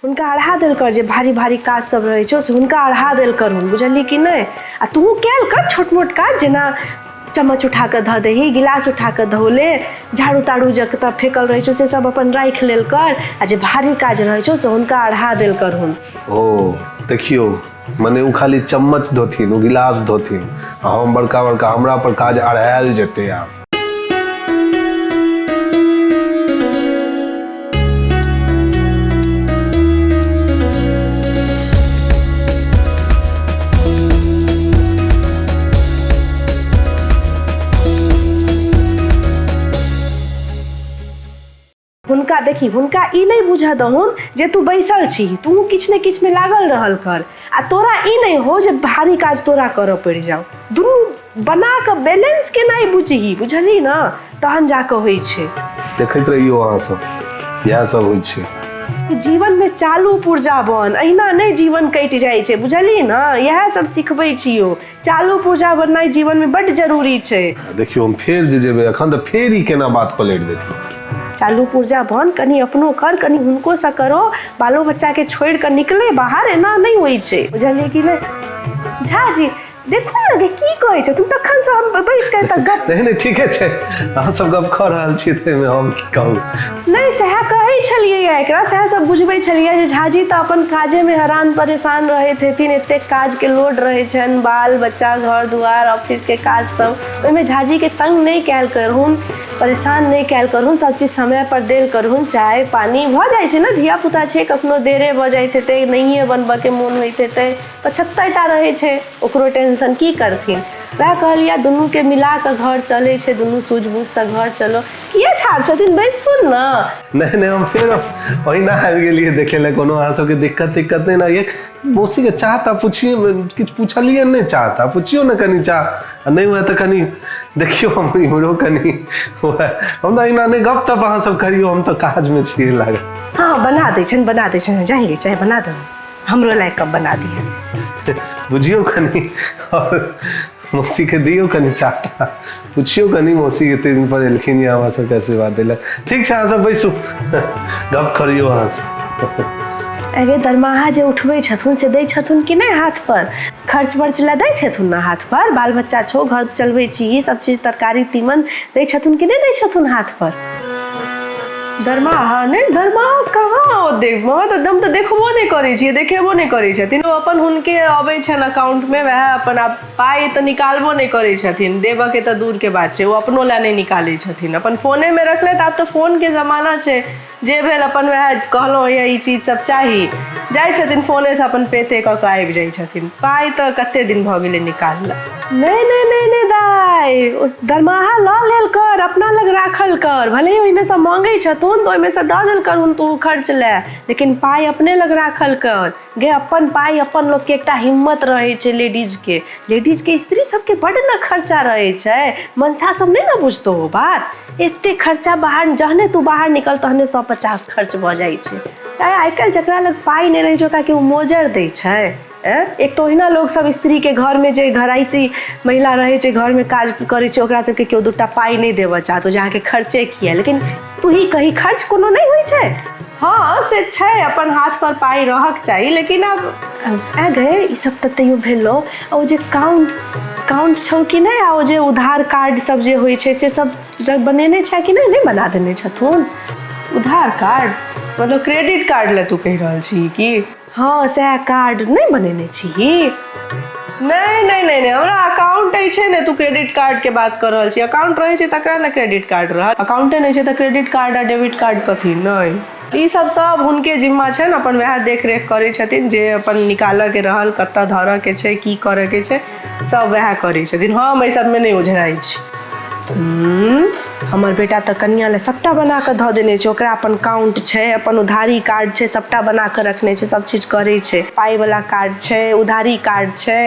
हुनका अढ़ा देल कर जे भारी भारी काज सब रहै छौ से हुनका अढ़ा देल करहुन बुझलही कि नहि आ तूहू कयल कर छोट मोट काज जेना चम्मच उठा कऽ धऽ दही गिलास उठा कऽ धो ले झाड़ू ताड़ू जतऽ फेकल रहै छौ से सब अपन राखि लेल कर आ जे भारी काज रहै छौ से हुनका अढ़ा देल करहुन ओ देखियौ मने ओ खाली चम्मच धोथिन ओ गिलास धोथिन आ हम बड़का बड़का हमरा पर काज अढ़ायल जेतै आब हुनका देखी हुनका ई नहि बुझऽ दहुन जे तू बैसल छी तू किछु ने किछुमे लागल रहल कर आ तोरा ई नहि हो जे भारी काज तोरा करऽ पड़ि जाउ दुनू बना कऽ बैलेंस केनाइ बुझही बुझलही ने तहन जा कऽ होइ छै देखैत रहियौ अहाँ सब इएह सब होइ छै जीवनमे चालू पुर्जा बन अहिना नहि जीवन कटि जाइ छै बुझलही ने इएह सब सिखबै छियौ चालू पुर्जा बननाइ जीवनमे बड्ड जरूरी छै देखियौ हम फेर जे जेबै एखन तऽ फेर ई केना बात पलटि देथिन चालू पुर्जा बन कनि अपनो कर कनि हुनकोसँ करो बालो बच्चाके छोड़ि कऽ निकले बाहर एना नहि होइ छै बुझलियै कि नहि झा जी देखू ने गे की कहै छथुन तखनसँ हम बैस कऽ एतऽ गप नहि नहि ठीके छै अहाँ सब गप कऽ रहल छी ताहिमे हम की कहू नहि सएह कहै छलियै एकरा सएह सब बुझबै छलियै जे झाजी तऽ अपन काजेमे हैरान परेशान रहैत हेथिन एतेक काजके लोड रहै छनि बाल बच्चा घर दुआर ऑफिसके काज सब ओहिमे झाजीके तंग नहि कयल करहुन परेशान नहि कयल करहुन सब चीज समय पर देल करहुन चाय पानी भऽ जाइ छै ने धिया पुता छै कखनो देरे भऽ जाइत हेतै नहिए बनबऽके मोन होइत हेतै 75 टा रहै छै ओकरो टेंशन की करथिन वएह कहलियै दुनूके मिला कऽ घर चलै छै दुनू सूझबूझसँ घर चलो किए ठाढ़ छथिन बैसथुन ने नहि नहि हम फेर ओहिना आबि गेलियै देखै लए कोनो अहाँ सबके दिक्कत तिक्कत नहि ने मौसीके चाह ताह पुछिए किछु पुछलियै नहि चाह ताह पुछियौ ने कनि चाह आ नहि हुए तऽ कनि देखियौ हम इम्हरो कनि हुए हम तऽ अहिना नहि गप तप अहाँ सब करियौ हम तऽ काजमे छियै लागल हँ बना दै छनि बना दै छनि जाइए चाय बना दू हमरो लायक कप बना दिअ बुझियौ कनि आओर मौसीके दियौ कनि चाह पुछियौ कनि मौसी एते दिन पर एलखिन या हमरा सबके आशीर्वाद देलक ठीक छै अहाँ सब बैसू गप करियौ अहाँ सब अरे दरमाहा जे उठबै छथुन से दै छथुन कि नहि हाथ पर खर्च वर्च लए दैत हेथुन ने हाथ पर बाल बच्चा छौ घर चलबै छी सब चीज तरकारी तीमन दै छथुन कि नहि दै छथुन हाथ पर दरमाहा नहि दरमाहा कहाँ ओ देख तऽ हम तऽ देखबो नहि करै छियै देखेबो नहि करै छथिन ओ अपन हुनके अबै छनि अकाउंटमे वएह अपन आब पाइ तऽ निकालबो नहि करै छथिन देबऽके तऽ दूरके बात छै ओ अपनो लए नहि निकालै छथिन अपन फोनेमे रखलथि आब तऽ फोनके जमाना छै जे भेल अपन वएह कहलहुँ हैया ई चीज सब चाही जाइ छथिन फोनेसँ अपन पे ते कऽ कऽ आबि जाइ छथिन पाइ तऽ कते दिन भऽ गेलै निकालला नहि नहि नहि नहि दाइ ओ दरमाहा लऽ लेल कर अपना लग राखल कर भले ही ओहिमेसँ माँगै छथुन तऽ ओहिमेसँ दऽ देल करहुन तू खर्च लए लेकिन पाइ अपने लग राखल कर गे अपन पाइ अपन लोकके एकटा हिम्मत रहै छै लेडीजके लेडीजके स्त्री सबके बड्ड ने खर्चा रहै छै मनसा सब नहि ने बुझतौ ओ बात एते खर्चा बाहर जहने तू बाहर निकल तहने 150 खर्च भऽ जाइ छै आइ काल्हि जकरा लग पाइ नहि रहै छै ओकरा केओ मोजर दै छै एक तऽ ओहिना लोक सब स्त्रीके घरमे जे घराइती महिला रहै छै घरमे काज करै छै ओकरा सबके केओ दूटा पाइ नहि देबऽ चाहत ओ जे अहाँके खर्चे किया लेकिन तूही कही खर्च कोनो नहि होइ छै हँ से छै अपन हाथ पर पाइ रहक चाही लेकिन आब आ गए ई सब तऽ तैयो भेलो आ ओ जे काउंट काउंट छौ कि नहि आ ओ जे उधार कार्ड सब जे होइ छै से सब जब बनेने छै कि नहि नहि बना देने छथुन उधार कार्ड मतलब क्रेडिट कार्ड लए तू कहि रहल छी की हँ सएह कार्ड नहि बनेने छीही नहि नहि नहि नहि हमरा अकाउंट अछि ने तू क्रेडिट कार्ड के बात कऽ रहल छी अकाउंट रहै छै तकरा ने क्रेडिट कार्ड रहत अकाउंटे नहि छै तऽ क्रेडिट कार्ड आ डेबिट कार्ड कथी नहि ई सब सब हुनके जिम्मा छनि अपन वएह देख रेख करै छथिन जे अपन निकालऽ के रहल कतऽ धरऽ के छै की करऽ के छै सब वएह करै छथिन हम एहि सबमे नहि ओझराइ छी हमर बेटा तऽ कनिया लए सभटा बना कऽ धऽ देने छै ओकरा अपन काउंट छै अपन उधारी कार्ड छै सभटा बना कऽ रखने छै सभ चीज करै छै पाइवला कार्ड छै उधारी कार्ड छै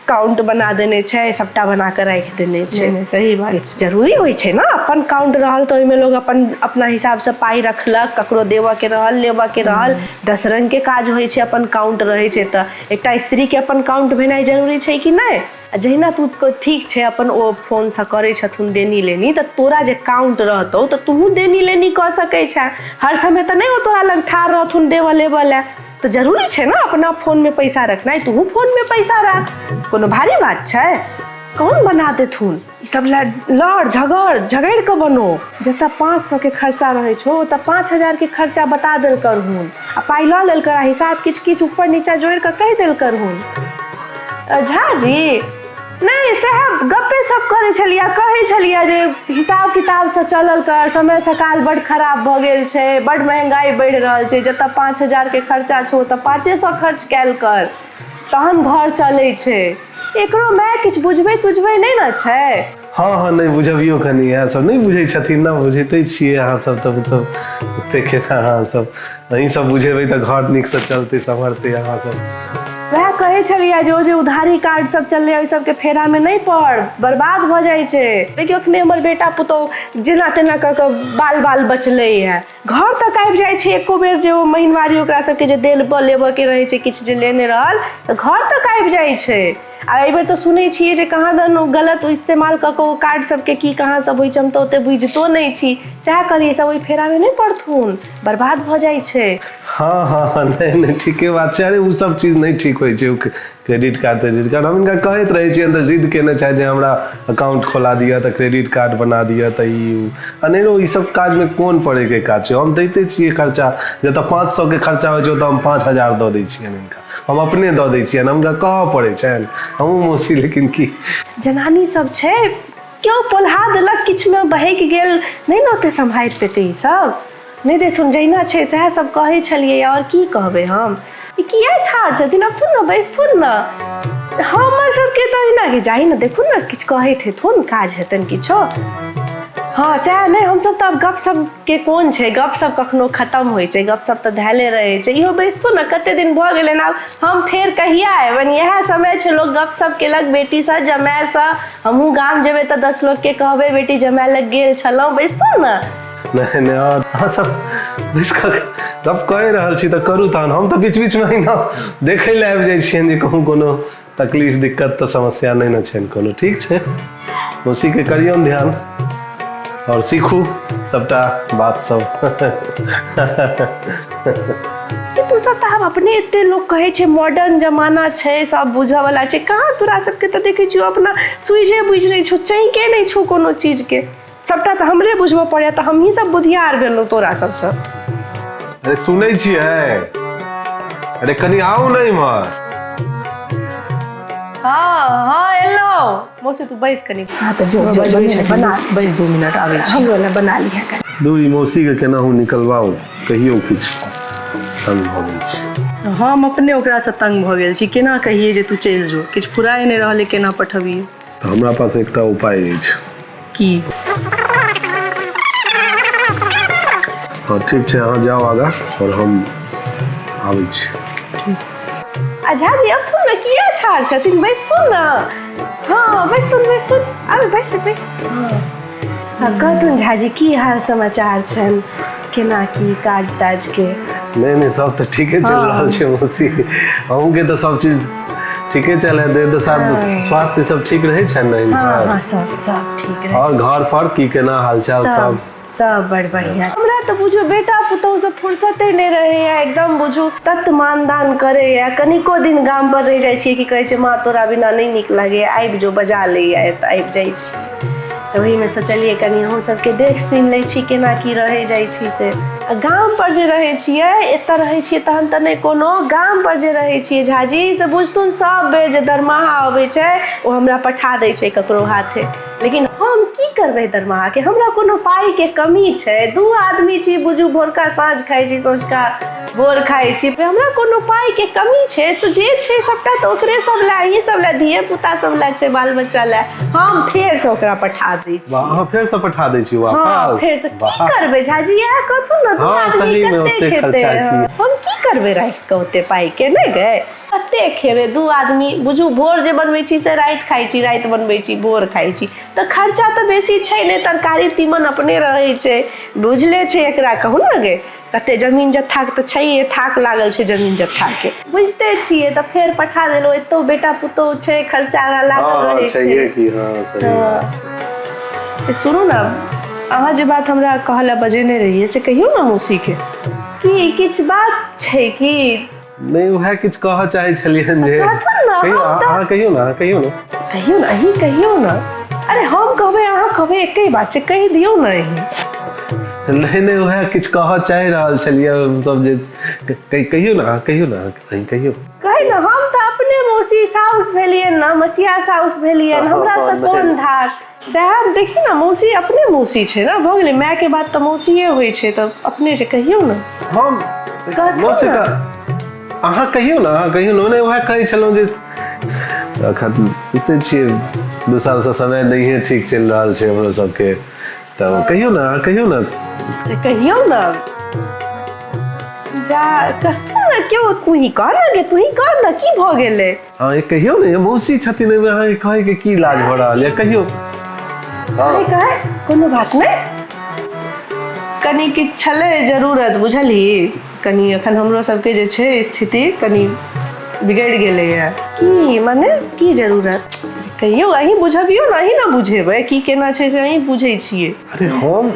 काउंट बना देने छै सभटा बना कऽ राखि देने छै नहि, सही बात छै जरूरी होइ छै ने अपन काउंट रहल तऽ ओहिमे लोग अपन अपना हिसाबसँ पाइ रखलक ककरो देबऽके रहल लेबऽके रहल दस रङ्गके काज होइ छै अपन काउंट रहै छै तऽ एकटा स्त्रीके अपन काउंट भेनाइ जरूरी छै कि नहि आ जहिना तू ठीक छै अपन ओ फोनसँ करै छथुन देनी लेनी, तऽ तोरा जे काउंट रहतौ तऽ तूहूँ देनी लेनी कऽ सकै छेँ। हर समय तऽ नहि ओ तोरा लग ठाढ़ रहथुन देबऽ लेबऽ लए, तऽ जरूरी छै ने अपना फोनमे पैसा रखनाइ। तूहूँ फोनमे पैसा राख, कोनो भारी बात छै? कौन बना देथुन ई सब लए लड़ झगड़ झगड़ि कऽ बनो। जतऽ 500 के खर्चा रहै छौ ओतऽ 5000 के खर्चा बता देल करहुन, आ पाइ लऽ लेल कर, आ हिसाब किछु किछु ऊपर नीचा जोड़ि कऽ कहि देल करहुन। झा जी नहि, सएह गप्पे सब करै छलियै, कहै छलियै जे हिसाब किताबसँ चलल कर, समय सकाल बड्ड खराब भऽ गेल छै, बड्ड महंगाई बढ़ि रहल छै। जतऽ 5000 के खर्चा छौ ओतऽ 500 खर्च कयल कर, तहन घर चलै छै। एकरो माय किछु बुझबै तुझबै नहि ने छै। हँ हँ, नहि बुझबियौ कनि, इएह सब नहि बुझै छथिन ने। बुझिते छियै अहाँ सब तऽ मतलब ओते केना अहाँ सब, अहीं सब बुझेबै तऽ घर नीकसँ चलतै सम्हरतै अहाँ सब। वएह कहै छलियै जे ओ जे उधारी कार्ड सब चललै, ओहि सबके फेरामे नहि पड़, बर्बाद भऽ जाइ छै। देखियौ, अखने हमर बेटा पुतोहु जेना तेना कऽ कऽ बाल बाल बचलै है। घर तक आबि जाइ छै एको बेर जे ओ महिनवारी ओकरा सबके जे देबऽ लेबऽ के रहै छै, किछु जे लेने रहल तऽ घर तक आबि जाइ छै। आ एहिबेर तऽ सुनै छियै जे कहाँ दन ओ गलत इस्तेमाल कऽ कऽ ओ कार्ड सबके की कहाँ सब होइ छै, हम तऽ ओते बुझितो नहि छी। सएह कहलियै, सब ओहि फेरामे नहि पड़थुन, बर्बाद भऽ जाइ छै। हँ हँ हँ, नहि नहि, ठीके बात छै। अरे, ओ सब चीज नहि ठीक होइ छै, ओ क्रेडिट कार्ड तेडिट कार्ड। हम हिनका कहैत रहै छियनि तऽ जिद केने छथि जे हमरा अकाउंट खोला दिअ, तऽ क्रेडिट कार्ड बना दिअ, तऽ ई ओ। अनेरो ई सब काजमे कोन पड़ैके काज छै? हम दैते छियै खर्चा, जतऽ 500 के खर्चा होइ छै ओतऽ हम 5000 दऽ दै छियनि हिनका, हम अपने दऽ दै छियनि, हुनका कहऽ पड़ै छनि। हमहूँ मौसी, लेकिन की जनानी सब छै, केओ पोल्हा देलक, किछुमे बहकि गेल, नहि ने ओते सम्हारि पेतै ई सब। नहि देथुन, जहिना छै सएह सब कहै छलियै, आओर की कहबै हम। ई किया ठाढ़ छथिन? अबथुन ने, बैसथुन ने। हमर सबके तऽ एहिना के जाही ने, देखुन ने, किछु कहैत हेथुन, काज हेतनि किछो। हँ, सएह नहि, हमसब तऽ आब गपशप के कोन छै, गपशप कखनो खतम होइ छै? गपशप तऽ धैले रहै छै। इहो बैसथुन ने, कते दिन भऽ गेलनि। आब हम फेर कहिया अयबनि? इएह समय छै, लोक गपशप केलक बेटीसँ जमायसँ। हमहूँ गाम जेबै तऽ 10 लोकके कहबै, बेटी जमाय लग गेल छलहुँ। बैसथुन ने। नहि नहि, अहाँ सब बैस कऽ गप कए रहल छी तऽ करू तहन। हम तऽ बीच बीचमे अहिना देखै लए आबि जाइ छियनि जे कहूँ कोनो तकलीफ दिक्कत तऽ समस्या नहि ने छनि कोनो। ठीक छै मौसीके, करियौन ध्यान आओर सीखू सबटा बात सब। ई तू सब तऽ आब अपने एते लोक कहै छै मॉडर्न जमाना छै, सब बुझऽ वाला छै, कहाँ? तोरा सबके तऽ देखै छियौ अपना सुइझे बुझि नहि छौ, चैके नहि छौ कोनो चीजके। सबटा तऽ हमरे बुझबऽ पड़ैया, तऽ हमही सब बुधियार भेलहुँ तोरा सबसँ। अरे, सुनै छियै? अरे, कनि आउ ने इम्हर। हँ हँ, एलहुँ मौसी, तू बैस कनि। हाँ, तऽ जो जो, बने बना। बैस, 2 मिनट, आबै छी। हमरो लए बना लिहा कनि। दू, ई मौसीके केनाहु निकलवाउ कहियौ किछु, तंग भऽ गेल छी। हम अपने ओकरासँ तंग भऽ गेल छी। केना कहियै जे तू चलि जो? किछु फुराए नहि रहलै, केना पठबियै? तऽ हमरा पास एकटा उपाय अछि। की? हँ, ठीक छै, अहाँ जाउ आगाँ आओर हम आबै छी। आ झाजी, अबथुन ने, किया ठाढ़ छथिन? बैसथुन ने। हँ, बैसथुन बैसथुन, आब बैस बैस। हँ हँ, कहथुन झाजी, की हाल समाचार छनि, केना की काज ताज के? नहि नहि, सब तऽ ठीके चलि रहल छै मौसी। अहूँके तऽ सब चीज ठीके चलै, देह दशा, स्वास्थ्य सब ठीक रहै छै ने? हँ। हिनकर? हँ, सब सब ठीक रहै। आओर घर पर की केना हालचाल सब? सब सब बड़ बढ़िया। हमरा तऽ बुझू बेटा पुतहु से फुर्सते नहि रहैया, एकदम बुझू तत मानदान करैया। कनिको दिन गाम पर रहि जाइ छियै कि कहै छै, माँ, तोरा बिना नहि नीक लागैया, आबि जो, बजा लैया, तऽ आबि जाइ छी। तऽ ओहिमे सोचलियै कनि अहूँ सबके देख सुनि लै छी, केना की रहै जाइ छी से। आ गाम पर जे रहै छियै, एतऽ रहै छियै तहन तऽ नहि कोनो, गाम पर जे रहै छियै झाजी, से बुझथुन सब बेर जे दरमाहा अबै छै, ओ हमरा पठा दै छै ककरो हाथे। लेकिन हम की करबै दरमाहाके? हमरा कोनो पाइके कमी छै? दू आदमी छी, बुझू भोरका साँझ खाइ छी, सँझुका भोर खाइ छी। हमरा कोनो पाइके कमी छै? से जे छै सबटा तऽ ओकरे सब लए, अहीं सब लए, धिये पुता सब लए छै, बाल बच्चा लए। हम फेरसँ ओकरा पठा दै छी। वाह, अहाँ फेरसँ पठा दै छी हँ। वापस? फेरसँ की वाह। करबै झाजी, इएह कहथुन ने, दू आदमी सहीमे कते ओते खेतै? खर्चा की? हम की करबै राखि कऽ ओते पाइके? नहि गै, कते खेबै दू आदमी? बुझू भोर जे बनबै छी से राति खाइ छी, राति बनबै छी भोर खाइ छी, तऽ खर्चा तऽ बेसी छै नहि। तरकारी तीमन अपने रहै छै, बुझले छै एकरा। कहू ने गे। कते जमीन जत्थाके तऽ छैहे, थाक लागल छै जमीन जत्थाके, बुझिते छियै। तऽ फेर पठा देलहुँ। एतौ बेटा पुतोहु छै, खर्चा लागल रहै छै। छैहे की, हँ, सही बात छै। सुनू ने, अहाँ जे बात हमरा कहऽ लए बजेने रहियै से कहियौ ने मौसीके। की किछु बात छै की? नहि, उएह किछु कहऽ चाहै छलियनि जे कहथुन ने, कहियौ। हम तऽ- अहाँ कहियौ ने, अहाँ कहियौ ने। कहियौ ने, अहीं कहियौ ने। अरे, हम कहबै, अहाँ कहबै, एके बात छै। कहि दियौ ने अहीं। नहि नहि, उएह किछु कहऽ चाहि रहल छलियै हमसब जे कहियौ ने, अहाँ कहियौ ने, अहीं कहियौ। कहि ने, हम तऽ अपने मौसी साउस भेलियनि ने, मसिया साउस भेलियनि, हमरा से कोन धाक? सएह देखी ने, मौसी अपने मौसी छै ने, भऽ गेलै। मायके बात तऽ मौसीए होइ छै, तऽ अपने छै, कहियौ ने। हम कहथुन मौसी ने। अहाँ कहियौ ने, अहाँ कहियौ ने। नहि, उएह कहै छलहुँ जे एखन बुझिते छियै, 2 सालसँ समय नहिए ठीक चलि रहल छै हमरो सबके। तऽ कहियौ ने, अहाँ कहियौ ने। तऽ कहियौ ने, जा कहथुन ने केओ। तू ही कह ने गे, तू ही कह ने, की भऽ गेलै? अहाँ ये कहियौ ने, मौसी छथिन एहिमे अहाँके कहैके की लाज भऽ रहल यऽ? कहियौ, हँ। नहि कहै, कोनो बात नहि। कनि किछु छलै जरूरत, बुझलही? कनि एखन हमरो सबके जे छै स्थिति कनि बिगड़ि गेलैए। की मने, की जरूरत? कहियौ, अहीं बुझबियौ ने, अहीं ने बुझेबै की केना छै, से अहीं बुझै छियै। अरे, हम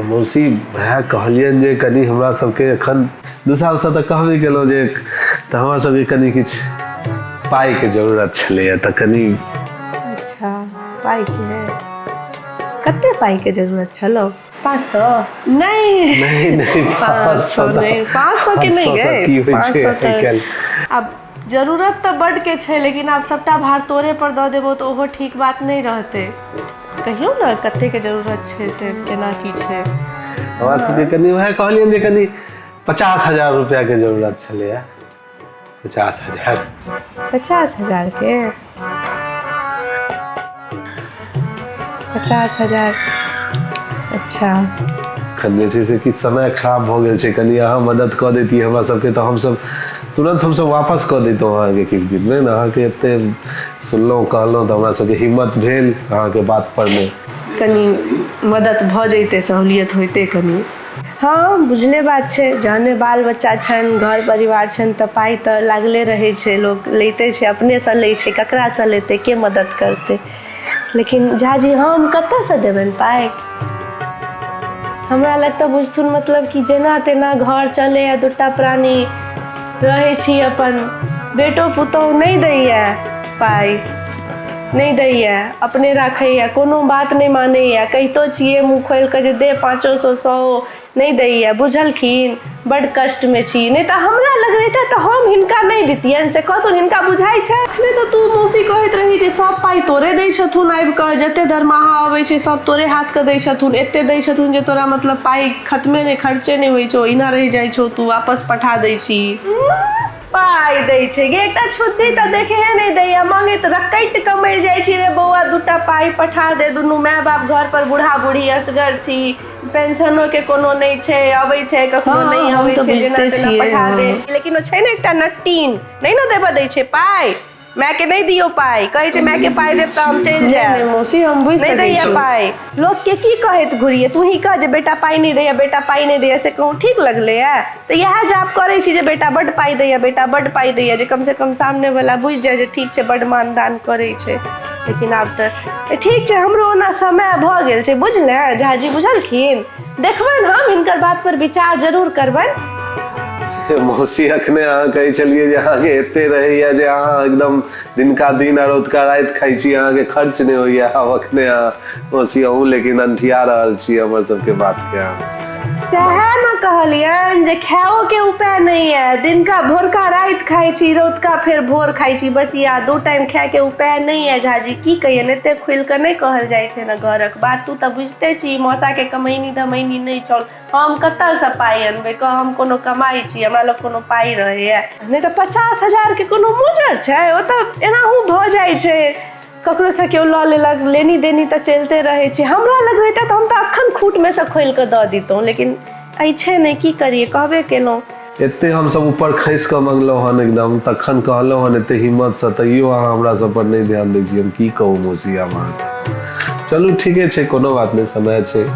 मौसी वएह कहलियनि जे कनि हमरा सबके एखन 2 सालसँ तऽ कहबे केलहुँ जे तऽ हमरा सबके कनि किछु पाइके जरूरत छलैए, तऽ कनि अच्छा, पाइके? कते पाइके जरूरत छलौ? 500? नहि। नहि नहि, 500 नहि, 500 के नहि गे। की होइ पाँच छै सौ आइ तऽ काल्हि? आब जरूरत तऽ बड के छै, लेकिन आब सबटा भार तोरे पर दऽ देबो तऽ ओहो ठीक बात नहि रहतै। कहियौ ने, कते के जरूरत छै, से केना की छै? हमरा सबके कनि वएह कहलियनि जे कनि 50,000 रुपैआके जरूरत छलैए, 50,000। 50,000 के? 50,000, अच्छा। एखन जे छै से किछु समय खराब भऽ गेल छै। कनि अहाँ मदद कऽ दैतियै हमरा सबके तऽ हमसब तुरन्त हमसब वापस कऽ दैतहुँ अहाँके किछु दिनमे ने। अहाँके एते सुनलहुँ, कहलहुँ, तऽ हमरा सबके हिम्मत भेल अहाँके बात पर मे। कनि मदद भऽ जैतै, सहूलियत होइतै कनि। हँ, बुझले बात छै, जहने बाल बच्चा छनि, घर परिवार छनि, तऽ पाइ तऽ लागले रहै छै। लोक लैते छै, अपनेसँ लै छै, ककरासँ लेतै, के मदद करतै? लेकिन झाजी, हम कतऽसँ देबनि पाइ? हमरा लग तऽ बुझथुन मतलब कि जेना तेना घर चलैए, दूटा प्राणी रहै छी अपन। बेटो पुतोहु नहि दैए पाइ, नहि दैए, अपने राखैए, कोनो बात नहि मानैए। कहितो छियै मुँह खोलि कऽ जे दे 500, 100, नहि दैए, बुझलखिन? बड्ड कष्टमे छी। नहि तऽ हमरा लग रहितै तऽ हम हिनका नहि दितियनि, से कहथुन, हिनका बुझाइ छै? अखने तऽ तू मौसी कहैत रही जे सब पाइ तोरे दै छथुन आबि कऽ, जते दरमाहा अबै छै सब तोरे हाथके दै छथुन, एते दै छथुन जे तोरा मतलब पाइ खतमे नहि, खर्चे नहि होइ छौ, ओहिना रहि जाइ छौ, तू वापस पठा दै छी। पाइ दै छै गे, एकटा छुद्दी तऽ देखेहे नहि दैया। मंगैत रकटि कऽ मरि जाइ छी रे बौआ, दूटा पाइ पठा दे, दुनू माय बाप घर पर बूढ़ा बूढ़ी असगर छी, पेंशनो के कोनो नहि छै, अबै छै कखनो, नहि हम अबै तऽ छै, जेना बुझिते तेना छियै, पठा दे। लेकिन ओ छै ने एकटा नट्टीन, नहि ने देबऽ दै छै पाइ। मायके नहि दियौ पाइ, कहै छै मायके पाइ देब तऽ हम चलि नहि जायब। मौसी, हम बुझि नहि सकै दैया छी। पाइ। लोकके की कहैत घुरियै? तू ही कह जे बेटा पाइ नहि दैया, बेटा पाइ नहि दैया, से कहूँ ठीक लगलैया? तऽ इएह जाप करै छी जे बेटा बड्ड पाइ दैया, बेटा बड्ड पाइ दैया, जे कमसँ कम सामने वाला बुझि जाय जे ठीक छै, बड्ड मानदान करै छै। लेकिन आब तऽ ठीक छै, हमरो ओना समय भऽ गेल छै, बुझले झाजी? बुझलखिन? देखबनि, हम हिनकर बात पर विचार जरूर करबनि। मौसी, अखने अहाँ कहै छलियै जे अहाँके एते रहैया जे अहाँ एकदम दिनका दिन आ रौतका राति खाइ छी, अहाँके खर्च नहि होइया। आब अखने अहाँ मौसी अहूँ लेकिन अनठिया रहल छी हमर सबके बात के अहाँ। सएह ने कहलियनि जे खाओ के उपाय नहि यऽ। दिनका भोरका राति खाइ छी, रौतका फेर भोर खाइ छी, बस इएह दू टाइम खायके उपाय नहि यऽ झाजी। की कहियनि, एते खुलि कऽ नहि कहल जाइ छै ने घरक बात। तू तऽ बुझिते छी, मौसाके कमैनी धमैनी नहि छल, हम कतऽसँ पाइ अनबै कह? हम कोनो कमाइ छी? हमरा लग कोनो पाइ रहैए? नहि तऽ 50,000के कोनो मोजर छै? ओ तऽ एनाहु भऽ जाइ छै, ककरोसँ केओ लऽ लेलक, लेनी देनी तऽ चलिते रहै छै। हमरा लग रहितै तऽ हम तऽ अखन खूटमेसँ खोलि कऽ दऽ दितहुँ, लेकिन अछि नहि, की करियै? कहबे केलहुँ। एते हमसब ऊपर खसि कऽ मंगलहुँ हन एकदम, तखन कहलहुँ हन एते हिम्मतसँ, तैयो अहाँ हमरा सब पर नहि ध्यान दै छी। हम की कहू मौसी आब अहाँके? चलू, ठीके छै, कोनो बात नहि, समय छै।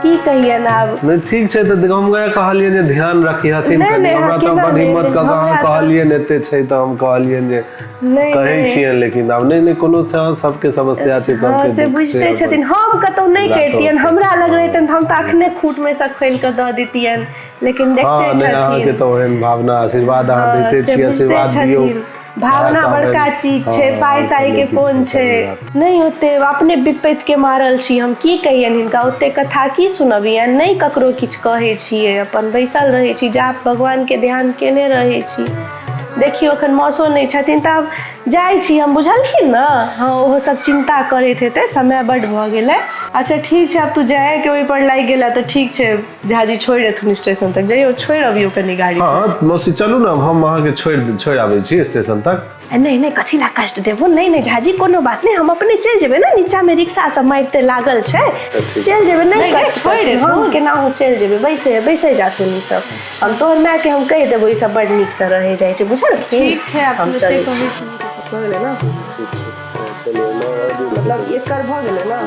की कहियन आब। नहि ठीक छै, तऽ हम वएह कहलियै जे ध्यान रखिहथिन नहि, कनि। नहि, हमरा तऽ केना बड नहि, हिम्मत कऽ कऽ अहाँ हमरा तऽ- कहलियनि एते छै तऽ हम कहलियनि जे नहि कहै नहि। छियनि, लेकिन आब नहि नहि कोनो सबके समस्या छै, हँ सबके से दुःख छै बुझिते अपन। छथिन, हम कतहु नहि बात करितियनि, तऽ- हमरा लग रहितनि तऽ हम तऽ अखने खूट मे सँ खोलि कऽ दऽ दितियनि, लेकिन हँ देखते नहि, अहाँके छथिन। तऽ ओहन भावना, आशीर्वाद अहाँ हँ, दैते से छी, बुझिते आशीर्वाद दियौ। छथिन। भावना सएह कहबनि। बड़का चीज छै, हँ, पाइ ताइ के किछु कोन नहि, छै। सही बात। नहि ओते अपने विपैत के मारल छी हम, की कहियनि हिनका, ओते कथा की सुनबियनि, नहि ककरो किछु कहै छियै, अपन बैसल रहै छी, जाप भगवान के ध्यान केने रहै छी। देखियौ एखन मौसो नहि छथिन तऽ आब जाइ छी हम, बुझलखिन ने? हँ, ओहो सब चिन्ता करैत हेतै, समय बड्ड भऽ गेलै। अच्छा ठीक छै, आब तू जायके ओहिपर लागि गेला तऽ ठीक छै, झाजी छोड़ि एथुन स्टेशन तक, जइयौ छोड़ि अबियौ कनि गाड़ी। हँ मौसी, चलू ने, हम अहाँके छोड़ि छोड़ि आबै छी स्टेशन तक। नहि नहि, कथी ला कष्ट देबो, नहि नहि झाजी, कोनो बात नहि, हम अपने चलि जेबै ने, नीचामे रिक्शा सब मारिते लागल छै, चलि जेबै, नहि कष्ट छोड़ि करथिन, हम केनाहु चलि जेबै, बैसे बैसे जाथुन ई सब, हम तोहर मायके हम कहि देबो, ई सब बड़ नीकसँ रहै जाइ छै, बुझलखिन? ठीक छै, आब हम तू चलै एते छी। कहै छी। भऽ गेलै ने, मतलब एकर भऽ गेलै ने।